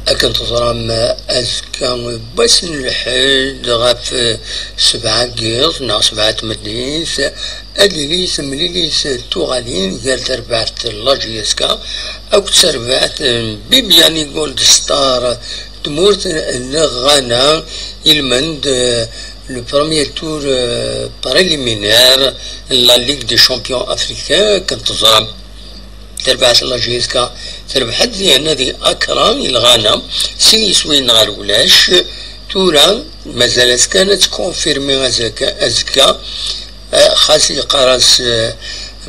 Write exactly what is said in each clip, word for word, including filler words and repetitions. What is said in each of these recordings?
Akken teẓram, azekka n wass n lḥedd ɣef sebɛa n yiḍ neɣ sebɛa n tmeddit, ad yili temlilit tuɣalin gar terbaɛt n la J S K akked terbaɛt n Bibiani Gold Star, tmurt n Ghana, ilmend le premier tour, euh, préliminaire n la Ligue des Champions africains, akken teẓram. Terbaɛt n la J S K terbeḥ-d diɣen di Accra i Ghana, sin yiswiyen ɣer ulac. Tura mazal-as kan ad tkonfirmi azekka, azekka. Eh, xas yeqqar-as, eh,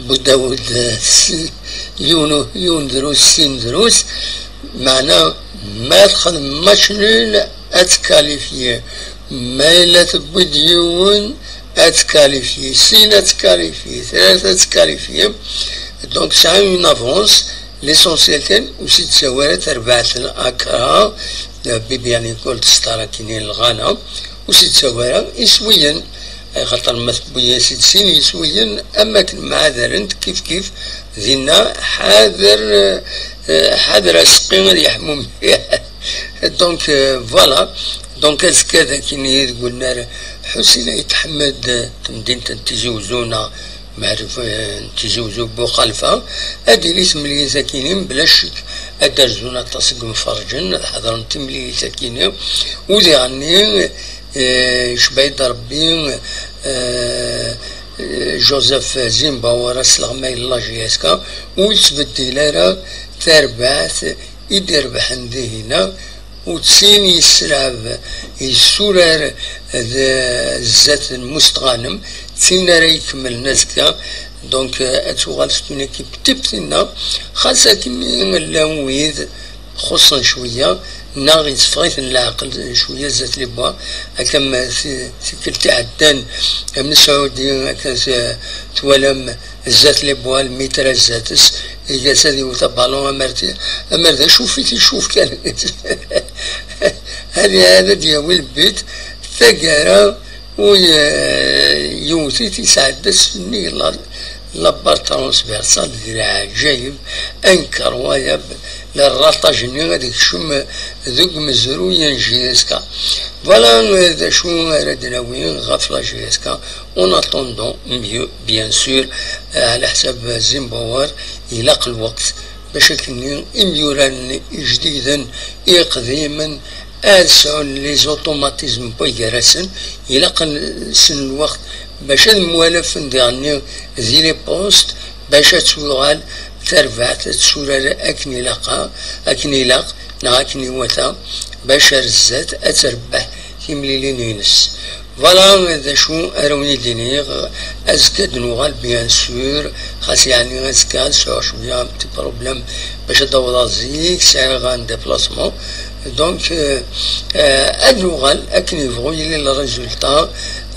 Budawud, eh, s-, yiwen u-, yiwen drus, sin drus, meɛna ma txedmem match nul ad tkalifyi, ma yella tewwi-d yiwen ad tkalifyi, sin ad tkalifyi, tlata ad tkalifyi. Donc tesɛa une avance. L'essentiel kan ur s-id-ttawi ara terbaɛt n Accra, eh, Bibiani Gold Star akkin n Ghana, ur s-id-ttawi ara iswiyen. Axaṭer ma tewwi-as-id sin yiswiyen, am akken mɛadarent kif kif, dinna ḥader, eh, ḥader aseqqi ad yeḥmu mliḥ. Donc, euh, voilà. Donc azekka d akken i deg unnar Ḥusin Ayt Ḥmed, eh, temdint n Tizi Uzzu neɣ Meɛruf, eh, n Tizi Uzzu Buxalfa, ad d-tili temlilit akkin-nni, mebla ccek ad d-rzun aṭas n yimferrǧen, ad ḥeḍren timlilit akkin-nni, u diɣenni, eh, yecba-yi-d Rebbi, eh, eh, Joseph Zimbauer, asleɣmay n la J S K, ur yettbeddil ara tarbaɛt i d-irebḥen dihina, u d tin yesselɛeb, yessurar d zdat n Mustɣanem, d tin ara ikemmlen azekka. Donc, eh, ad tuɣal c'est une équipe type tinna, xas akken llan wid xuṣṣen cwiya, neɣ yetteffeɣ-iten leɛqel cwiya zdat les bois, akka am ti-, tikkelt iɛeddan, am Saɛudi, akka s-, twalam zdat les bois, lmitra zdat-s, iga-s ad iwet abalun, amer ti-, amer d acuf i t-icuf kan. Hadi, hadi ad d-yawi le but, taggara, u ye-, yewwet-it, yesɛedda s nnig la, la barre transversale, d leɛǧayeb, incroyable, le ratage-nni ad ikcem deg umezruy n J S K. Voilà, eh, d acu ara d-nawi ɣef la J S K. En attendant, mieux, bien sûr, eh, ɛla ḥsab Zimbauer, ilaq lweqt bac akken imyuraren ijdiden, iqdimen, ad sɛun les automatismes n way gar-asen, ilaq ad sen lweqt bac ad mwalafen diɣenni di les postes, bac ad tuɣal tarbaɛt ad turar akken ilaq, akken ilaq, neɣ akken iwata, bac ar zdat ad terbeḥ timlilin-ines. Voilà d acu ara wen-id-iniɣ. Azekka ad nuɣal, bien sûr, xas yeɛni azekka ad sɛuɣ cwiya un petit problème bac ad awḍeɣ zik, sɛiɣ un déplacement. Donc, euh, euh, ad nuɣal akken yebɣu yili le résultat,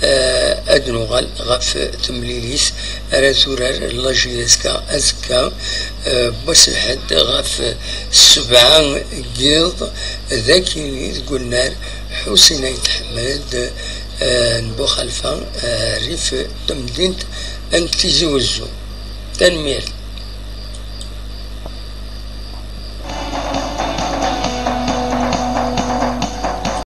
euh, ad nuɣal ɣef temlilit ara turar la J S K azekka, euh, n wass n lḥedd ɣef sebɛa n yiḍ, d akkin i deg unnar Ḥusin Ayt Ḥmed, eh, n Buxalfa, eh, rrif n temdint n Tizi Wezzu. Tanemmirt.